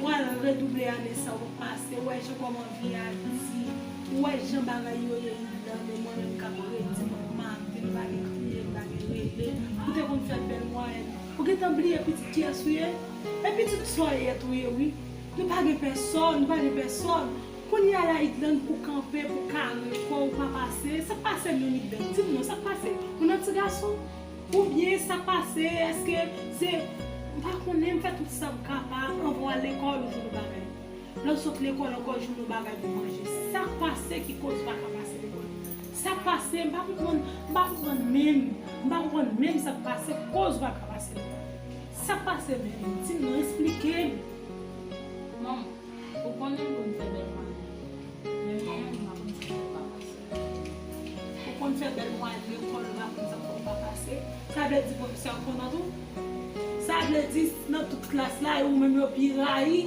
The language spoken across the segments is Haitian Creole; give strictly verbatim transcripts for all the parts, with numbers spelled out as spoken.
Al redouble ane sa w ap pase, ou wè jan kòman vi a di, ou wè jan bagay yo ye idan, men mwen menm k ap redi, m ap mate, m pa gen kriye, m pa gen rele. Ou te konn fè bèl mwayèn. Ou gentan bliye pitit kiyès ou ye? E pitit sa w ye tou ye, wi. Nou pa gen pèsòn, nou pa gen pèsòn. Kounye a la, Idlann, pou kanpe, pou kare kò w pa pase. Sa k pase menm, Idlann? Di m non, sa k pase? Ou nan ti gason? Oubyen sa k pase? Èske se, m pa konnen, m fè tout sa m kapab anvan w al lekòl, ou jwenn yon bagay. Lè w sot lekòl ankò, ou jwenn yon bagay pou manje. Sa k pase ki koz ou pa ka pase lekòl? Sa k pase? M pa konprann, m pa konprann menm. M pa konprann menm sa k pase, koz ou pa ka pase lekòl. Sa k pase menm? Di m non, esplike m. Manman, ou konnen m konn fè bèl manje. Men mwen menm, m pa konn sa fè pa pase. Ou konn fè bèl mwayèn lekòl, ou pa konn sa fè w pa pase. Sa vle di pwofesè yo kontan tou? Sa vle di nan tout klas la, e ou menm yo pi rayi?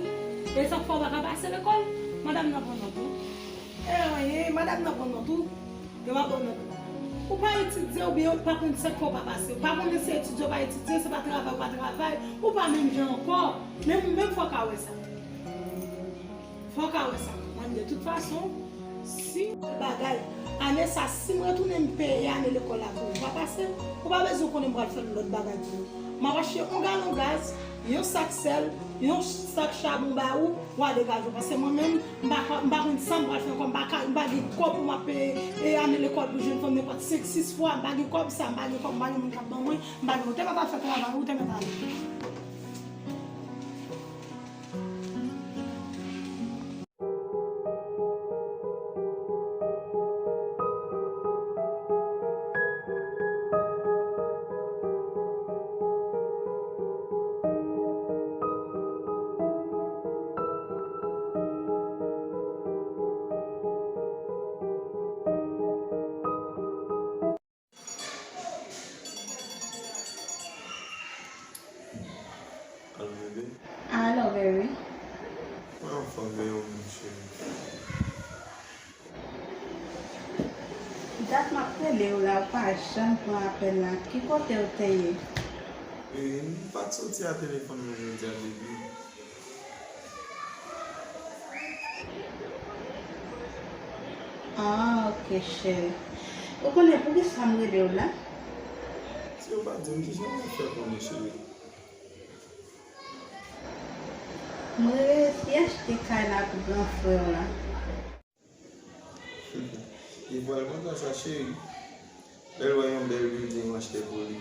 E sa k fè w pa ka pase lekòl? Madanm nan pran nòt tou. E anyen, madanm nan pran nòt tou. Yo pa pran nòt tou. Ou pa etidye oubyen ou pa konn sa k fè w pa pase. Ou pa konnen se etidye ou pa etidye, se pa travay ou pa travay, ou pa menm jan ankò. Men ou menm fò w ka wè sa. Fò w ka wè sa. Mwen, de tout fason, si bagay, ane sa, si m retounen m peye ane lekòl la pou ou pa pase, ou pa bezwen konnen m pral fè lòt bagay pou ou. M ap achte yon galon gaz, yon sak sèl, yon sak chabon ba ou, w a degaje w. Paske mwen menm, m pa ka, m pa konn sa m pral fè ankò, m pa ka, m pa gen kòb pou m ap peye, e, ane lekòl pou jèn fanm nenpòt senk, sis fwa, m pa gen kòb sa, m pa gen kòb, m pa gen moun k ap ban mwen, m pa gen, ou te mèt al fè travay, ou te mèt ale. Alo, bebe. Alo, baby. Mwen anfòm, men ou menm, cheri? Dat m ap rele w la, ou pa janm pran apèl la. Ki kote w te ye? E, m pa t soti a telefòn mwen jodi a, baby. Ah, ok, cheri. Ou konnen poukisa m rele w la? Si w pa di m, kijan w ap fè konnen, cheri? Mwen reyisi achte kay la pou gran frè w la. Li pral kontan sa, cheri. Lè l wè yon bèl building w achte pou li,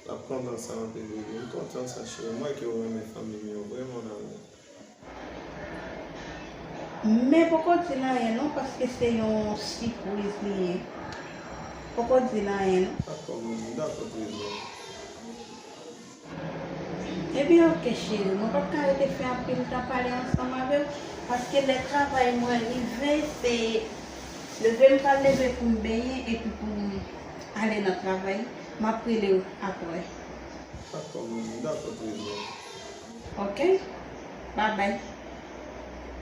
l ap kontan sa anpil, bebe. M kontan sa, cheri. M wè ke w renmen fanmi m yo vrèman damou. Men poko di l anyen non, paske se yon sipriz li ye. Poko di l anyen non. Dakò, manmi, dakò, trezò. Ebyen, ok, cheri, mwen p ap ka rete fè anpil tan pale ansanm avè w, paske lè travay mwen rive, se leve m pral leve pou m benyen epi pou m ale nan travay. M ap rele w apre. Dakò, manmi, dakò, trezò. Ok? Babay.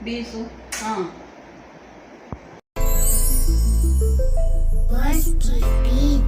Bizou. Ah. Buzz T V.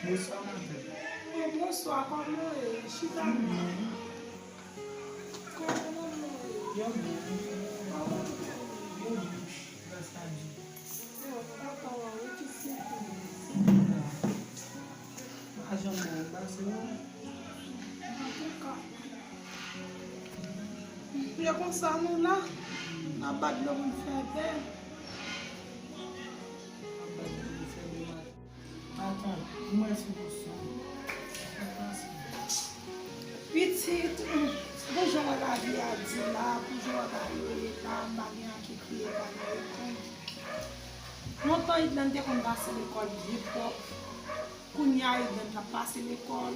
Bonswa, madanm. Oh, bonswa, kòman w ye? Chita non. Kòman w ye? Yo byen. Kòman w ye? Yo byen. Gras a Dye. Yo, papa w, wi, ki se pou li. Pa janm bon, pa se bon. Antouka, se konsa nou la, n ap bat dlo pou n fè bè. N ap bat dlo pou n fè bè, madanm. Matant, ou mwen sou bouch ou. Pitit, pou jan wè lavi a di la, pou jan wè bagay yo ye la, m pa gen anyen ki kriye pa nan yo konn. Lontan Idan te konn pase lekòl byen pwòp. Kounye a Idan p ap pase lekòl.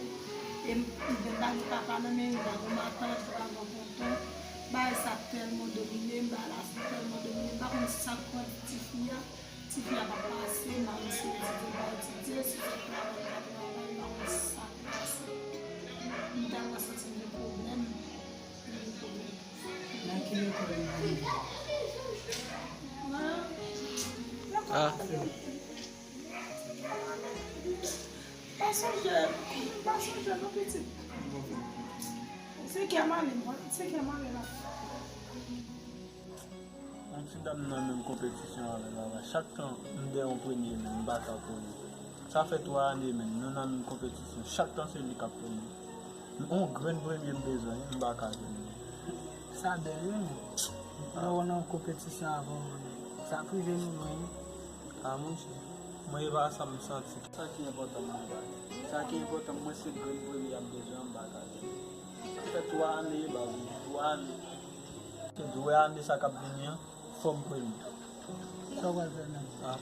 E Idan pa gen papa nan men, li pa gen matant, li pa gen tonton. Bagay sa tèlman domine m, bagay la tèlman domine m, m pa konn sa k pran tifi a. Tifi a pa pase, m pa konn si l etidye, l pa etidye, si se travay, l pa travay, m pa konn sa k pase. M tèlman santi m gen pwoblèm, m gen pwoblèm. Nan ki lekòl li ye? Nan lekòl. Ah. Pa sonje, pa sonje non pitit. Se kè m ale, mwen, se kè m ale la. Yon ti dam nan menm konpetisyon avè l la. Chak tan m dèyè yon premye, menm m pa ka premye. Sa fè twa ane, menm nou nan menm konpetisyon. Chak tan se li k ap premye. Yon grenn premye m bezwen, m pa ka jwenn li. Sa bèl, wi, men. Lè w nan yon konpetisyon avè yon moun, sa prive nou lwen, wi. A, monchè, mwen, e pa sa m santi. Sa ki enpòtan mwen, baz. Sa ki enpòtan mwen, se grenn premye y ap bezwen an, m pa ka jwenn. Sa fè twa ane, baz, twa ane. Se dwe ane sa k ap vini an, fò m premye. Sa w pral fè menm? A,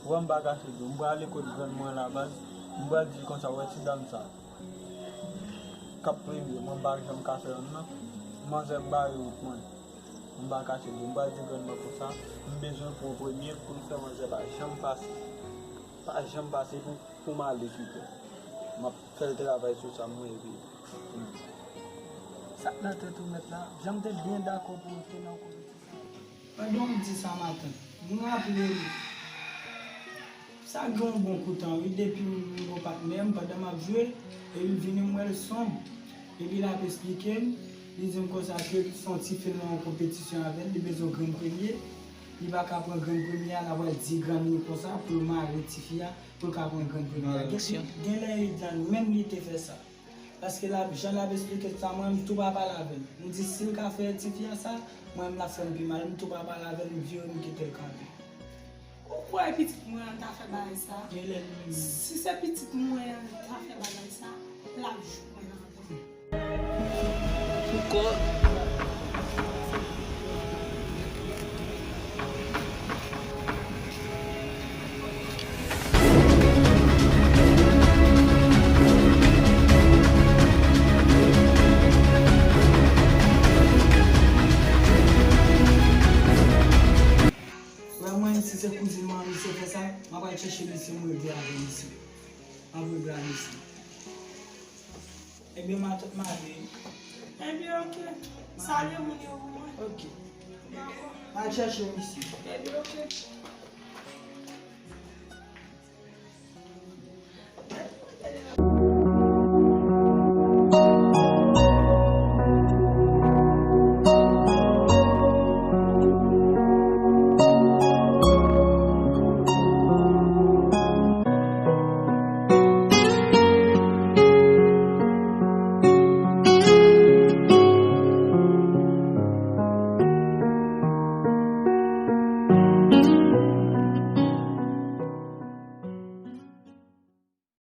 wè m pa kache di w. M pral ale kot grann mwen la, baz. M pral di l konsa, wè ti dam sa k ap premye, mwen m pa janm ka fè yonn nan. Manzè bare wout mwen. M pa kache di w. M pral di grann mwen konsa, m bezwen pou w premye pou m fè manzè pa janm pase. Pa janm pase pou, pou m ale kite w. M ap fè l travay sou sa mwen epi. Sa k nan tèt ou mèt la? Jan m te byen dakò pou w te nan konpetisyon. Pandan w di sa, matant, m raple m, sa gen yon bon kout tan, wi, depi m rive patnè m, pandan m ap jwe, epi l vini, m wè l sonm. Epi l ap esplike m, li di m konsa ke se yon tifi l nan yon konpetisyon avè l, li bezwen grenn premye, li pa ka pran grenn premye a, l ap di grann li konsa pou l mare tifi a, pou l ka pran grenn premye a. Gen, gen lè Idan, menm li te fè sa. Paske l ap, jan l ap esplike sa, mwen, m tou pa pale avè l. M di, si l ka fè tifi a sa, mwen, m l ap fè m pi mal. M tou pa pale avè l, m vire, m kite l kanpe. Ou kwè pitit mwen an ta fè bagay sa? Gen lè l menm. Si se pitit mwen an ta fè bagay sa, l ap jwenn anpil. Poukò? Wè mwen, si se kouzin mwen misye fè sa, m ap al chèche misye, m regle avè misye. M ap regle a misye. Ebyen, matant, m ale. Ebyen, oke. Salye moun yo pou mwen. Oke. Dakò. M al chèche misye. Ebyen, oke.